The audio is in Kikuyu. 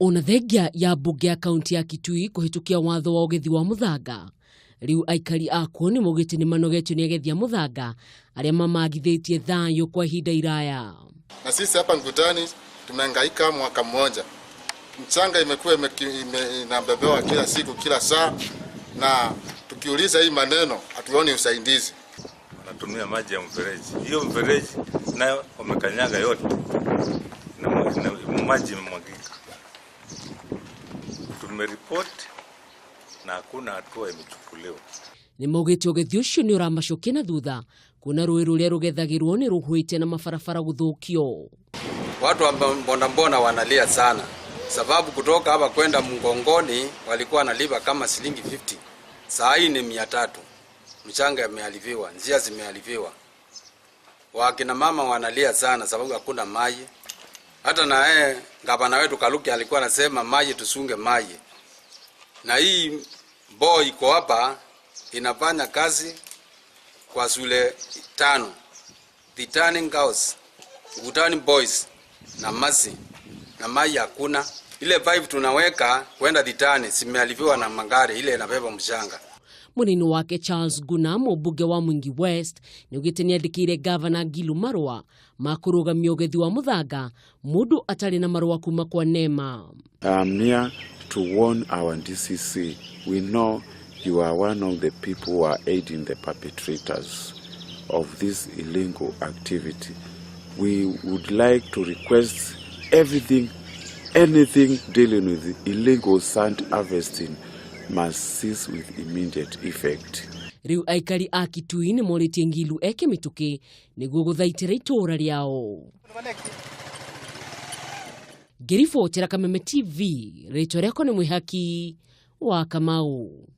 Ona thengia ya mbunge ya kaunti ya Kitui kũhĩtũkia watho wa ũgethi wa mũthanga, rĩu aikari akuo nĩ maugĩte nĩ manogetio nĩ agethi a mũthanga arĩa mamagithĩtie thayũ kwa ihinda iraya. Na sisi hapa Ngutani tumehangaika mwaka mmoja, mchanga imekuwa inabebewa kila siku kila saa, na tukiuliza hii maneno hatuoni usaidizi. Wanatumia maji ya mfereji, hiyo mfereji nayo wamekanyaga yote na maji imemwagika. Tumeripoti na hakuna hatua imechukuliwa. Nĩ maugĩte ũgethi ũcio nĩ ũramacokia na thutha kuona rũĩ rũrĩa rũgethagĩrwo nĩ rũhwĩte na mabarabara gũthũkio. Watu wa mbondambona wanalia sana sababu kutoka hapa kwenda Mgongoni walikuwa wanalipa kama shilingi 50, saa hii ni 300. Mchanga imeharibiwa, njia zimeharibiwa. Wakina mama wanalia sana sababu hakuna maji. Hata na yeye gavana wetu Kaluki alikuwa anasema maji, tusunge maji. Na hii boy iko hapa inafanya kazi kwa shule 5, Returning Girls, Returning Boys na Masi, na maji hakuna. Ile pipe tunaweka kwenda Ditani zimeharibiwa na magari ile inabeba mchanga. Munini wake Charles Guna mũmbunge wa Mwingi West nĩaugĩte nĩandĩkĩire gavana Ngilu marũa ma kũrũgamia ũgethi wa mũthanga mũndũ atarĩ na marũa kuma kwa NEMA. I'm here to warn our DCC. We know you are one of the people who are aiding the perpetrators of this illegal activity. We would like to request everything, anything dealing with illegal sand harvesting must cease with immediate effect. Rĩu aikari a Kitui nĩ morĩtie Ngilu eke mĩtũkĩ nĩguo gũthaitĩra itũũra rĩao. Ngĩribotera Kameme TV, rĩtwa rĩakwa nĩ Mwĩhaki wa Kamau.